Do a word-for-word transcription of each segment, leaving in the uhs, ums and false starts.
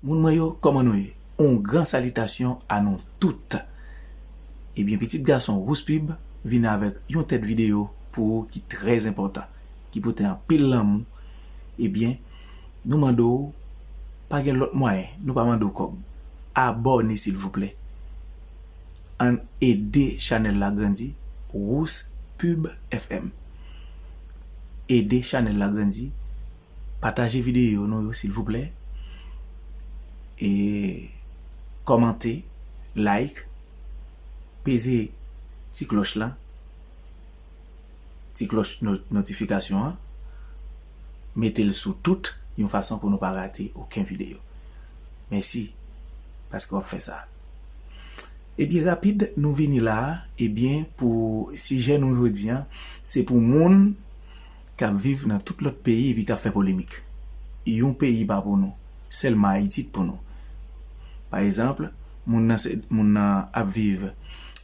Moun mwen yo, kòman nou ye? Yon gran salitasyon a nou tout. Ebyen, pitit gason Rouspub vin avèk yon tèt videyo pou ou ki trè enpòtan, ki pote anpil lanmou. Ebyen, nou mande w, pa gen lòt mwayen, nou pa mande w kòb. Abòne, silvouplè. Ann ede chanèl la grandi, Rouspub F M. Ede chanèl la grandi, pataje videyo nou yo, silvouplè. E kòmante, like, peze ti klòch la, ti klòch no-, notifikasyon an, mete l sou tout, yon fason pou nou pa rate okenn videyo. Mèsi, paske w ap fè sa. Ebyen, rapid, nou vini la a, ebyen, pou sijè nou jodi a, se pou moun k ap viv nan tout lòt peyi epi k ap fè polemik. Yon peyi pa pou nou, sèlman Ayiti t pou nou. Pa egzanp, moun nan se, moun nan ap viv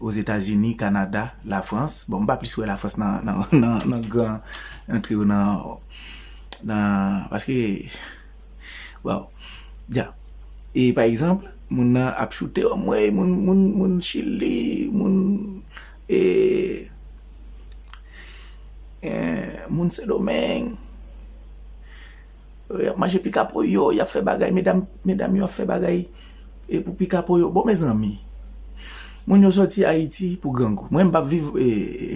Ozetazini, Kanada, Lafrans. Bon, m pa plis wè Lafrans nan, nan, nan, nan gran antre yo nan, nan, paske, waw, dja. E pa egzanp, moun nan ap choute anmwey, moun, moun, moun Chili, moun, e, e, moun Sendomeng. Y ap manje pikapoyo, y ap fè bagay, medam, medam yo ap fè bagay e pou pikapoyo. Bon, mezanmi, moun yo sòti Ayiti pou grangou. Mwen, m p ap viv, e, e,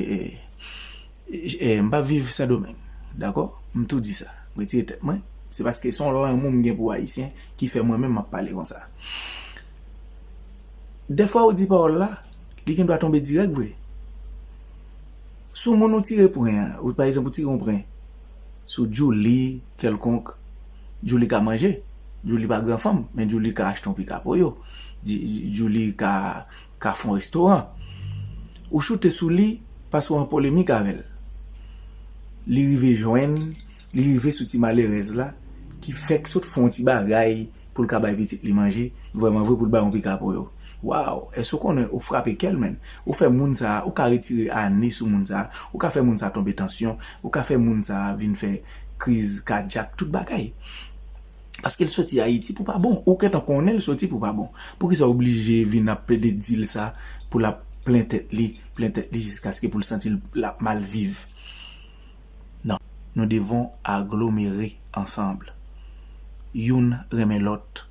e, e, m p ap viv Sendomeng, dakò? M tou di sa. M retire tèt mwen. Se paske se yon lanmou m gen pou Ayisyen ki fè mwen menm m ap pale konsa. Dèfwa ou di pawòl la, li gen dwa tonbe dirèk vre. Sou moun ou tire pwen an, ou, pa egzanp, ou tire yon pwen sou Djouly kèlkonk, Djouly ka manje, Djouly pa gran fanm, men Djouly ka achte yon pikapoyo, Dji-, Djouly ka, ka fè yon restoran. Ou choute sou li paske w an polemik avè l. Li rive jwenn, li rive sou ti malerèz la, ki fèk sot fè yon ti bagay pou l ka bay pitit li manje, vrèman vre pou l bay yon pikapoyo. Waw, èske w konnen ou frape kè l, menn? Ou fè moun sa a, ou ka retire ane sou moun sa a, ou ka fè moun sa a tonbe tansyon, ou ka fè moun sa a vin fè kriz kadyak, tout bagay. Paske l soti Ayiti pou pa bon. Ou gentan konnen l soti pou pa bon. Poukisa w oblije vin ap plede di l sa pou l ap plen tèt li, plen tèt li jiskaske pou l santi l, l ap mal viv? Non, nous devons agglomérer ensemble. Youn renmen lòt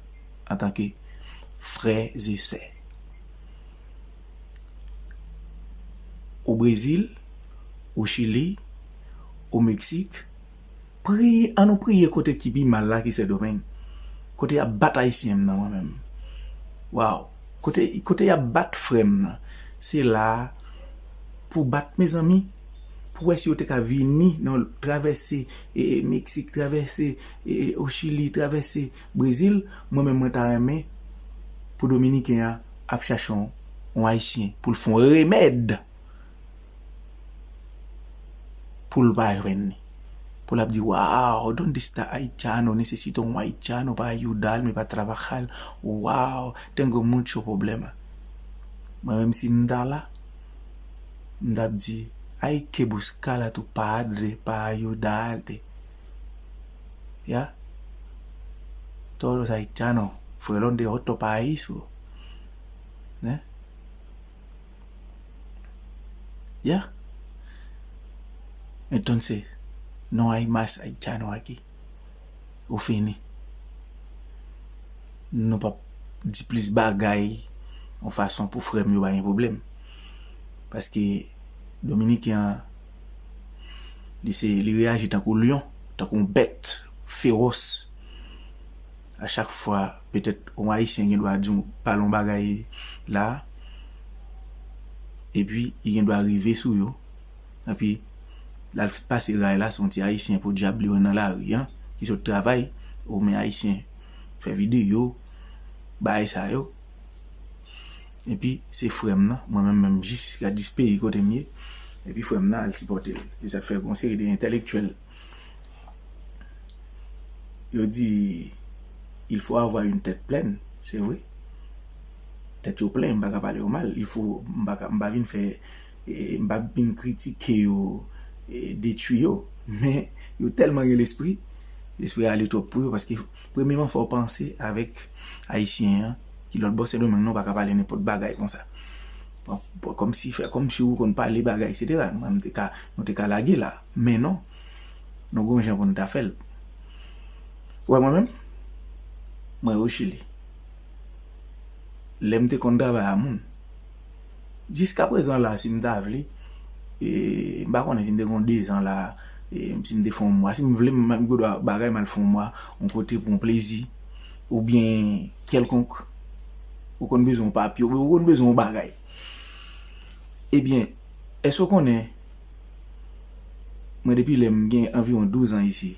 antanke frè e sè. O Brezil, o Chili, o Meksik, priye, ann nou priye kote ki pi mal la, ki Sendomeng. Kote y ap bat Ayisyen m nan, mwen menm. Waw. Kote, kote y ap bat frè m nan. Se la pou bat, mezanmi. Pou wè si yo te ka vini, nan travèse, e, e, Meksik, travèse, e, e, o Chili, travèse Brezil. Mwen menm, mwen ta renmen pou Dominiken an ap chache yon, yon Ayisyen pou l fè yon remèd pou l pa jwenn li. Pou l ap di, "Wow, donde está haitiano? Necesito un haitiano para ayudarme, para trabajar. Wow, tengo mucho problema." Mwen menm, si m ta la, m t ap di, "Hay que buscar a tu padre para ayudarte." Ya? Todos los haitianos fueron de otro país, bro. Né? Ya. Entonces, no hay más haitiano aquí. Ou fini. Nou p ap di plis bagay yon fason pou frè m yo pa gen pwoblèm. Paske Dominiken an, li se, li reyaji tankou lyon, tankou yon bèt fewòs. A chak fwa, petèt, yon Ayisyen gen dwa di w, pale yon bagay la, epi li gen dwa rive sou yo, epi l al pase ray la sou yon ti Ayisyen podyab li wè nan lari an, ki sot travay, ou men Ayisyen fè videyo, bagay sa yo. Epi se frè m nan, mwen menm, menm jis, gad jis peyi kote m ye, epi frè m nan al sipòte l. E sa k fè gon seri de entèlektyèl yo di, "Il faut avoir une tête pleine", se vre. Tèt yo plen, m pa ka pale yo mal. Il faut, m pa ka, m pa vin fè, e, m pa vin kritike yo, e, detwi yo. Men, yo tèlman gen lespri, lespri a ale twòp pou yo, paske, premyeman, fò w panse avèk Ayisyen an ki lòt bò Sendomeng, non, pa ka pale nenpòt bagay konsa. Kòmsi fè kòmsi ou konn pale bagay, etsetera. Mwen, m te ka, nou te ka lage la. Men non, nou gen yon jan pou nou ta fè l. Ou wè mwen menm? Mwen o Chili. Lè m te konn travay a moun. Jiska prezan la, si m ta vle, e, m pa konnen si m te gen de zan la, e, si m te fè yon mwa, si m vle, m, m gen dwa bagay, m al fè yon mwa, yon kote pou yon plezi, oubyen kèlkonk, ou konn bezwen yon papye, oubyen ou konn bezwen yon bagay. Ebyen, èske w konnen, mwen depi lè m gen anviwon douz an isi,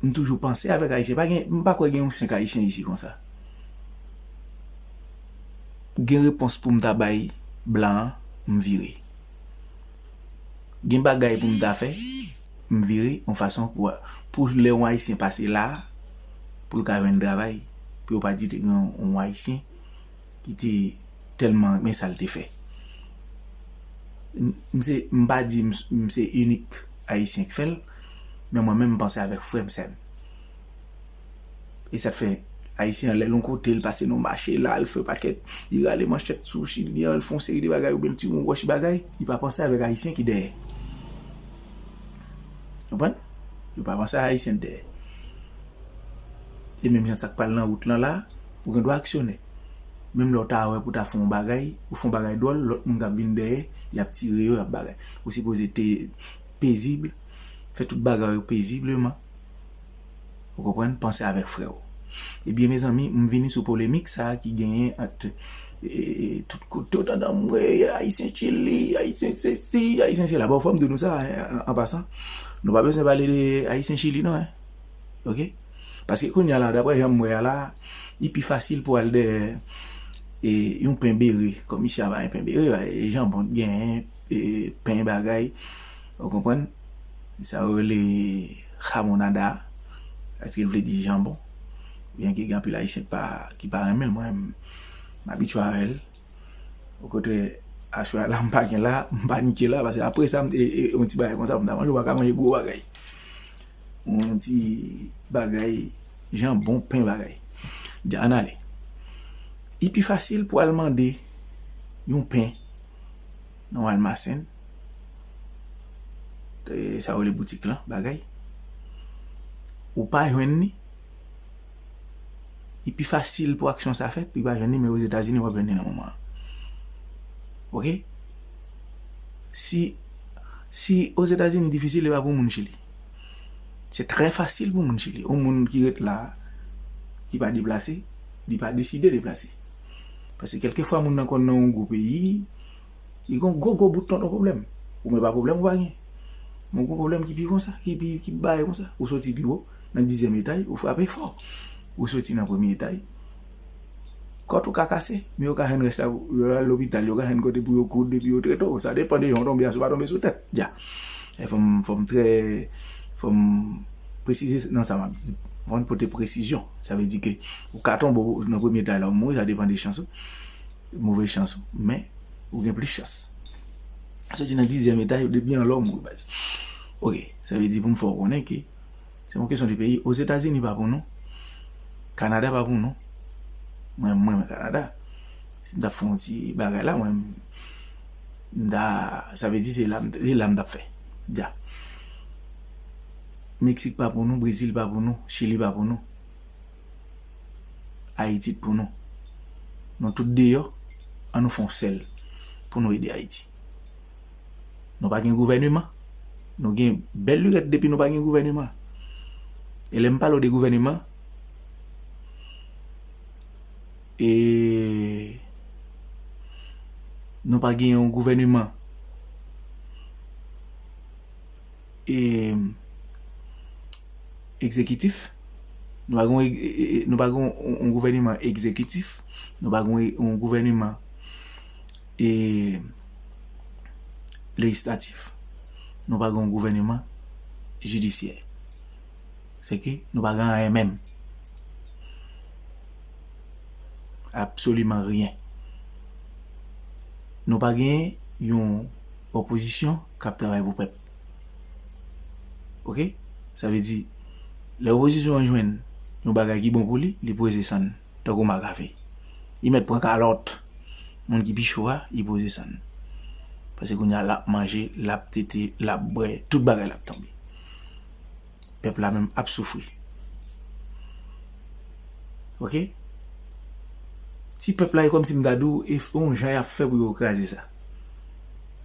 m toujou panse avèk Ayisyen. Pa gen, m pa kwè gen yon senk Ayisyen isi konsa. Gen repons pou m ta bay blan an, m vire. Gen bagay pou m ta fè, m vire yon fason pou, pou lè yon Ayisyen pase la, pou l ka jwenn travay, pou yo pa di te gen yon, yon Ayisyen ki te tèlman renmen sa l te fè. M, m se, m pa di m, m se inik Ayisyen k fè l, men mwen menm m panse avèk frè m, sè m. E sa k fè Ayisyen an lè l yon kote, l pase nan mache la, l fè pakèt, li rale manchèt sou Chilyen an, l fè yon seri de bagay, oubyen l tire yon wòch bagay, li pa panse avèk Ayisyen ki dèyè. Konprann? Li pa panse a Ayisyen k dèyè. E menm jan sa k pral nan wout lan la, ou gen dwa aksyone. Menm lè w ta wè pou ta fè yon bagay, ou fè yon bagay dwòl, lòt moun k ap vin dèyè, y ap tire yo, y ap bagay. Ou sipoze te pezib, fè tout bagay ou pezibleman. Ou konprann? Panse avèk frè w. Ebyen, mezanmi, m vini sou polemik sa a ki genyen ant, e, tout kote w tande mwe, Ayisyen Chili, Ayisyen sesi, Ayisyen sela. Bon, fò m di nou sa, en, an, an pasan. Nou pa bezwen pale de Ayisyen Chili, non, en. Oke? Paske kounye a la, daprè jan m wè a la, li pi fasil pou al dèyè, e, yon pen bere. Kòm isi a pa gen pen bere, e, janbon t genyen, e, pen bagay. Ou konprann? Sa yo rele hamonada, èske l vle di janbon? Byenke gen anpil Ayisyen ki pa, ki pa renmen l, mwen, m, m abitye avè l. Okontrè, aswè a la, m pa gen la, m panike la, paske apre sa, m, e, e, yon ti bagay konsa, m ta manje, ou pa ka manje gwo bagay. Yon ti bagay, janbon, pen bagay. Dja, ann ale. Li pi fasil pou al mande yon pen nan Walmasen, e, sa yo rele boutik lan, bagay. Ou pa jwenn li, li pi fasil pou aksyon sa fèt, li pa jwenn li, men Ozetazini, w ap jwenn li nan moman an. Oke? Si, si Ozetazini difisil, e pa pou moun Chili. Se trè fasil pou moun Chili. Yon moun ki ret la, ki pa deplase, li pa deside deplase. Paske kèlkefwa moun nan konn nan yon gwo peyi, li gon gwo, gwo bout tonton pwoblèm. Ou menm pa pwoblèm ou pa gen. Men ou gon pwoblèm ki pi konsa, ki pi, ki pi bagay konsa. Ou soti pi wo, nan dizyèm etay, ou frape fò. Ou soti nan premye etay, kòt ou ka kase, men yo ka jwenn rès la, yo al lopital, yo ka jwenn kote pou yo koud, epi yo trete w. Sa depann de jan w tonbe a, si w pa tonbe sou tèt. Dja. E fò m, fò m trè, fò m presize nan sa m ap di. Fò m pote presizyon. Sa vle di ke ou ka tonbe nan premye etay la, ou mouri, sa depann de chans ou. Move chans ou. Men, ou gen plis chans. Soti nan dizyèm etay, depi anlè w mouri, baz. Oke, sa vle di pou m fè w konnen ke se yon kesyon de peyi. Ozetazini pa pou nou. Kanada pa pou nou. Mwen, mwen, mwen Kanada. Si m t ap fè yon ti bagay la, mwen, m ta, sa vle di se la, m- se la m t ap fè. Dja. Meksik pa pou nou, Brezil pa pou nou, Chili pa pou nou. Ayiti t pou nou. Nou tout deyò, ann nou fè yon sèl pou nou ede Ayiti. Nou pa gen gouvèneman. Nou gen bèl lirèt depi nou pa gen gouvèneman. E lè m pale w de gouvèneman, e nou pa gen yon gouvèneman, e, egzekitif. Nou pa gen yon e- e- e- nou pa gen yon, yon gouvèneman egzekitif. Nou pa gen yon, yon gouvèneman, e, lejislatif. Nou pa gen yon gouvèneman jidisyè. Se ke nou pa gen anyen menm. Absoliman ryen. Nou pa gen yon opozisyon k ap travay pou pèp. Oke? Sa vle di, lè opozisyon an jwenn yon bagay ki bon pou li, li pweze sann. tankou makafè. Li mèt pran kalòt. Moun ki pi cho a, li poze sann. Paske kounye a l ap manje, l ap tete, l ap bwè, tout bagay l ap tonbe. Pèp la menm ap soufri. Oke? Ti pèp la, e kòmsi m ta di w, e f- yon jan y ap fè pou yo kraze sa.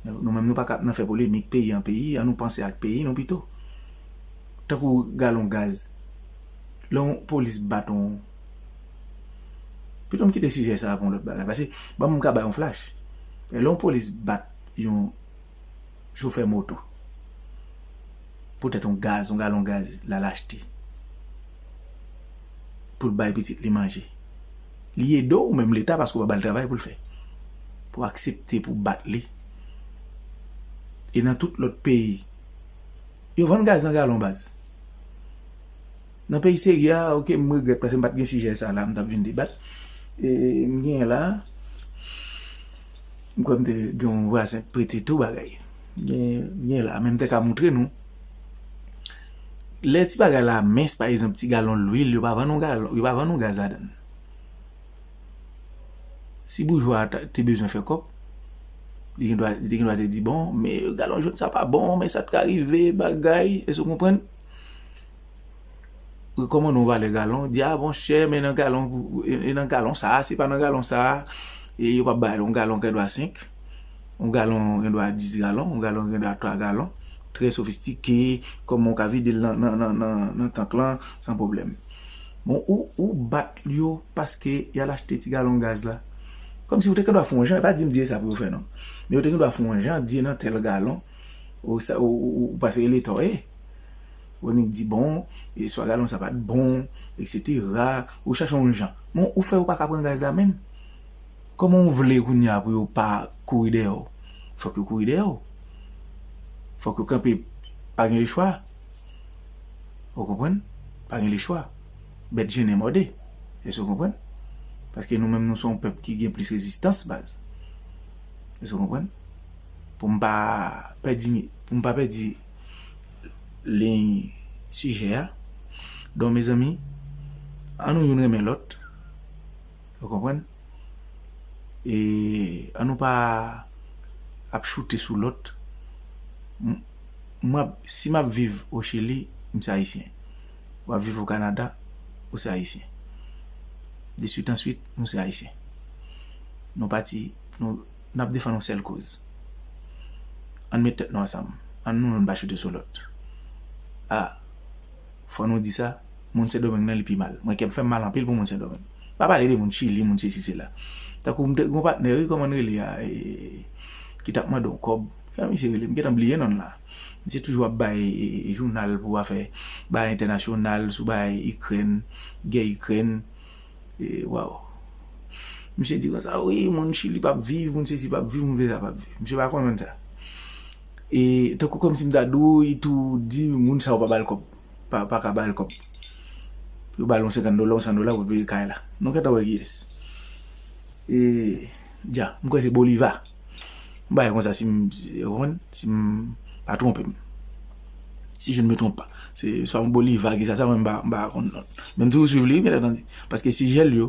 Nou menm, nou pa ka ap nan fè polemik peyi an peyi, an nou panse ak peyi nou pito. Tankou galon gaz. Lè yon polis bat yon, pito m kite sijè sa a pou yon lòt bagay. Paske, ban m ka bay yon flash. Lè yon polis bat yon chofè moto, poutèt yon gaz, yon galon gaz, l al achte pou l bay pitit li manje. Li ede w menm Leta paske w pa ba l travay pou l fè. Pou aksepte pou bat li. E nan tout lòt peyi, yo vann gaz nan galon baz. Nan peyi serye a, oke, m regrèt paske m pa t gen sijè sa la, m t ap vin debat. E m genyen la, m kwè m te gen yon vwazen k prete tou bagay. Gen, gen la, men m te ka moutre nou. Lè ti bagay la mens, pa egzanp, ti galon lwil, yo pa vann yon galon, yo pa vann yon gaz ladan l. Si boujwa a ta- te bezwen fè kòb, li gen dwa, li te gen dwa te di, bon, men galon jòn sa pa bon, men sa t ka rive, bagay, èske w konprann? Rekòmande yon valè galon, di, a, monchè, men nan galon, e, e nan galon sa a, se pa nan galon sa a, e yo p ap bay yon galon gen dwa senk, yon galon gen dwa dis galon, yon galon gen dwa twa galon, trè sofistike, kòman w ka vide l nan, nan, nan, nan, nan tank lan san pwoblèm. Bon, ou, ou bat yo paske y al achte ti galon gaz la. Kòmsi ou te gen dwa fè yon jan, e pa di m di e sa pou yo fè non. Men yo te gen dwa fè yon jan, di e nan tèl galon, ou sa, ou, ou, ou pase rele tò e. Ou annik di bon, e swa galon sa pa t bon, etsetera. Ou chache yon jan. Men ou fè yo pa ka pran gaz la menm. Kòman w vle kounye a pou yo pa kouri dèyè w? Fòk yo kouri dèyè w. Fòk yo kanpe, pa gen lechwa. Ou konprann? Pa gen lechwa. Bèt jennen mòde. Èske w konprann? Paske nou menm nou se yon pèp ki gen plis rezistans, baz. Èske w konprann? Pou m pa pèdi, pou m pa pèdi liy sijè a. Donk, mezanmi, ann nou youn renmen lòt. Ou konprann? E ann nou pa ap choute sou lòt. M- Mwen, si m ap viv o Chili, m se ayisyen. W ap viv o Kanada, ou se ayisyen. De swit an swit, nou se ayisyen. Nou pati, nou, n ap defann yon sèl koz. Ann met tèt nou ansanm. Ann nou youn pa choute sou lòt. A, fò nou di sa, moun Sendomeng nan li pi mal. Mwen kè m fè m mal anpil pou moun Sendomeng. Pa pale de moun Chili, moun sesi sela. Tankou m te gen yon patnè, wi, kòman l rele a, e, ki t ap mande yon kòb. Kòman misye rele? M gentan bliye non l la. Misye toujou ap bay, e, e, jounal pou afè bagay entènasyonal, sou bagay Ikrèn, gè Ikrèn. E, waw. Misye di konsa, wi, moun Chili p ap viv, moun sesi p ap viv, moun veza p ap viv. Misye pa konn sa. E tankou kòmsi m ta di w, li tou di moun sa yo pa ba l kòb. Pa, pa ka ba l kòb. Yo ba l yon senkant dola, yon san dola pou l peye kay la. Nou gentan wè kiyès. E, dja, m kwè se Boliva. Yon bagay konsa, si m, si, ou konprann? Si m pa twonpe m. Si je ne me trompe pas. Se swa yon Boliva ki sa, sa mwen m pa, m pa konn non. Men m toujou swiv li, byen antandi. Paske sijè l yo,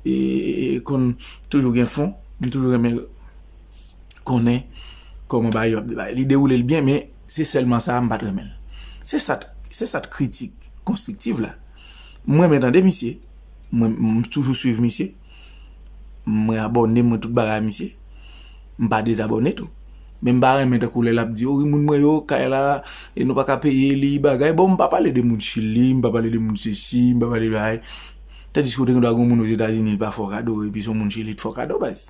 e, e, e konn toujou gen fon, m toujou renmen konnen kòman bagay yo ap debaye. Li dewoule l byen, men se sèlman sa a m pa t renmen l. Se sa t, se sa t kritik konstriktiv la. M renmen tande misye. Mwen, m toujou swiv misye. Mwen abòne, mwen tout bagay misye. M pa dezabòne tou. Men m pa renmen tankou lè l ap di, o, wi, moun mwen yo, kay la, e nou pa ka peye li, bagay. Bon, m pa pale de moun Chili, m pa pale de moun sesi, m pa pale de bagay. Tandiske ou te gen dwa gen moun Ozetazini, li pa fè w kado, epi se yon moun Chili, li t fè w kado, baz.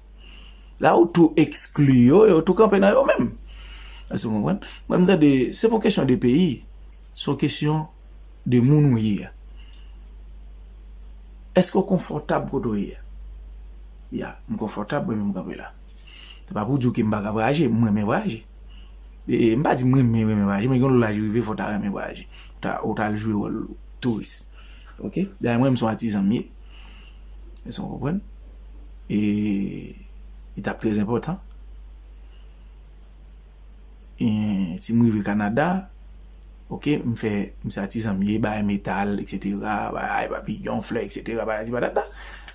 La, ou tou ekskli yo, yo tou kanpe nan yo menm. Èske w konprann? Mwen, m tande, se pa yon kesyon de peyi, se yon kesyon de moun ou ye a. Èske w konfòtab kote w ye a? Ya, m konfòtab, mwen menm m kanpe la. Se pa pou di w ke m pa ka vwayaje, m renmen vwayaje. E, m pa di m renmen, renmen vwayaje, men gen yon laj rive, fò w ta renmen vwayaje. Ou ta, ou ta al jwe wòl touris. Oke? Dayè, mwen menm se yon atizan m ye. Èske w konprann? E, li t ap trè enpòtan. E, si m rive Kanada, Ok, m fè, m se atizan m ye, bay metal, et cetera, bay papiyon, flè, et cetera, bay ti patata.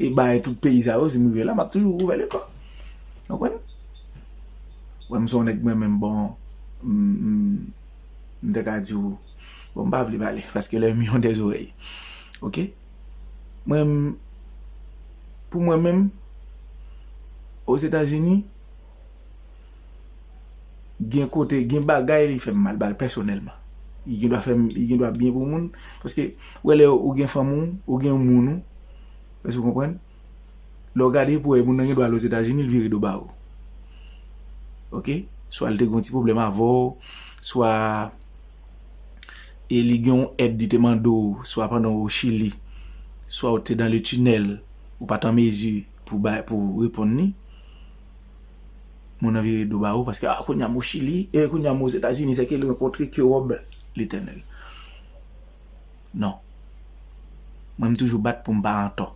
E bay tout peyi sa yo, si m rive la, m ap toujou ouvè lekò. Konprann? Wè, m se yon nèg mwen menm, bon, m, m, m te ka di w, bon, m pa vle pale, paske lè mi yon dèzorèy. Ok? Mwen, m, pou mwen menm, Ozetazini, gen kote, gen bagay li fè m mal, bagay pèsonèlman. Li gen dwa fè m, li gen dwa byen pou moun, paske, wè, lè ou gen fanmi w, ou gen moun ou, èske w konprann? Lè w gade pou wè, moun nan gen dwa al Ozetazini, li vire do ba ou. Ok? Swa li te gen yon ti pwoblèm avè w, swa e li gen yon èd li te mande w, swa pandan w o Chili, swa w te dans le tunnel, ou pa t an mezi pou bay, pou reponn li, moun nan vire do ba ou, paske, ah, kounye a m o Chili, e kounye a m Ozetazini, sèke li rankontre ke wòb Letènèl. Non. Mwen, m toujou bat pou m pa antò.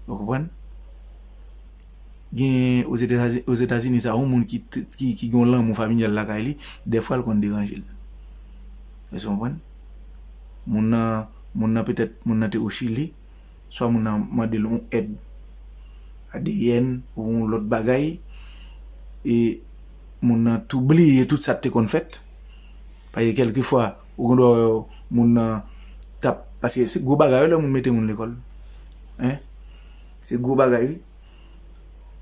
Ou konprann? Gen Ozetazini, Ozetazini sa, yon moun ki, t- ki, ki gen yon lanmou familyal lakay li, dèfwa l konn deranje l. Èske w konprann? Moun nan, moun nan petèt, moun nan te o Chili, swa moun nan mande l yon èd A D N ou yon lòt bagay, e moun nan tou bliye tout sa k te konn fèt. Paske kèlkefwa, ou gen dwa wè moun nan t ap, paske se gwo bagay wi lè moun mete moun lekòl. Hein? Se gwo bagay wi.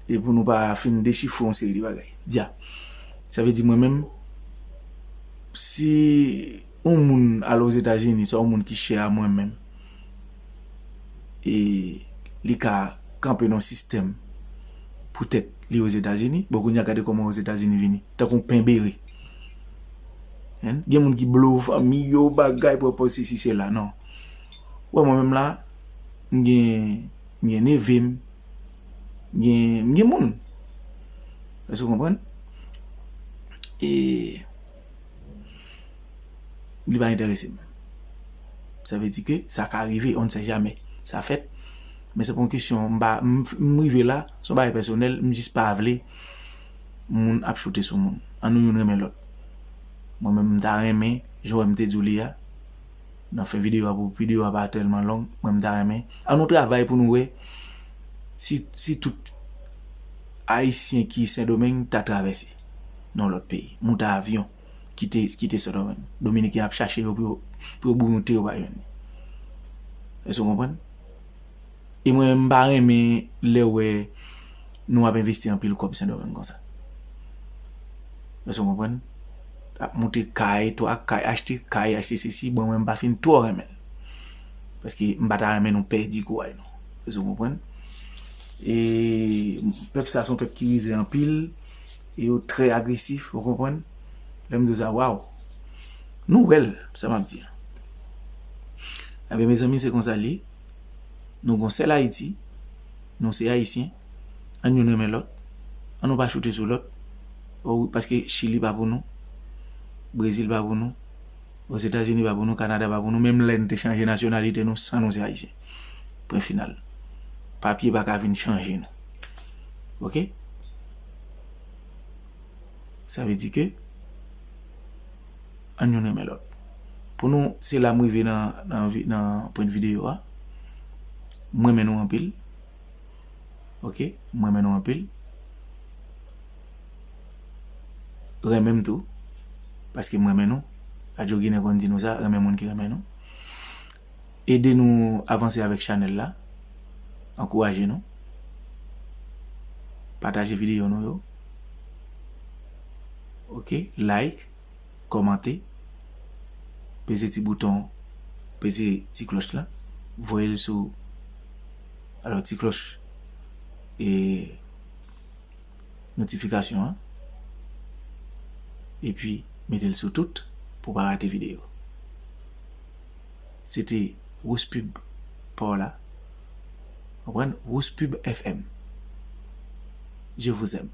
E pou nou pa fin dechifre yon seri de bagay. Dya. Sa vle di mwen menm, si yon moun al Ozetazini, swa yon moun ki chè a mwen menm, e li ka kanpe nan yon sistèm poutèt li Ozetazini. Bon, kounye a gade kòman Ozetazini vini, tankou yon pen bere. Hein? Gen moun ki blow fanmi yo, bagay, pwopòz sesi, sela, non. Wè, mwen menm la, m gen, m gen neve m, m gen, m gen moun. Èske w konprann? E li pa enterese m. Sa vle di ke sa ka rive, on ne sait jamais. Sa fèt. Men se pa yon kesyon, m pa, m, m rive la, se yon bagay pèsonèl, m jis pa vle moun ap choute sou moun. Ann nou youn renmen lòt. Mwen menm, m ta renmen, jan w wè m te di w li a, nan fen videyo a, pou videyo a pa tèlman long, mwen, m ta renmen. Ann nou travay pou nou wè si, si tout Ayisyen ki Sendomeng ta travèse nan yon lòt peyi, monte avyon, kite, kite Sendomeng. Dominiken ap chache yo pou yo, pou yo bouyoute, yo pa jwenn li. Èske w konprann? E mwen, m pa renmen lè w wè nou ap envesti anpil kòb Sendomeng konsa. Èske w konprann? Ap moute kay, twa kay, achte kay, achte sesi, bon, mwen, m pa fin twò renmen l. Paske m pa ta renmen nou pèdi kouray nou. Èske w konprann? E pèp sa se yon pèp ki rize anpil, e yo trè agresif, ou konprann? Lè m di w sa, waw! Nou wè l, sa m ap di a. Ebyen, mezanmi, se konsa l ye. Nou gon sèl Ayiti, nou se Ayisyen, ann youn renmen lòt, ann nou pa choute sou lòt, o wi, paske Chili pa pou nou, Brezil pa pou nou, Ozetazini pa pou nou, Kanada pa pou nou, menm lè n te chanje nasyonalite nou, san nou se Ayisyen. Pwen final. Papye pa ka vin chanje nou. Ok? Sa vle di ke, ann youn renmen lòt. Pou nou, se la m rive nan, nan, vi- nan pwen videyo a. M renmen nou anpil. Ok? M renmen nou anpil. Renmen m tou. Paske m renmen nou. Radyo Ginen konn di nou sa, renmen moun ki renmen nou. Ede nou avanse avèk chanèl la. Ankouraje nou. Pataje videyo nou yo. Ok? Like, kòmante. Peze ti bouton, peze ti klòch la. Voye l sou, alò, ti klòch e notifikasyon an. Epi, mete l sou tout pou w pa rate videyo. Se te Rouspub pa w la. Konprann? Rouspub F M. Je vous aime.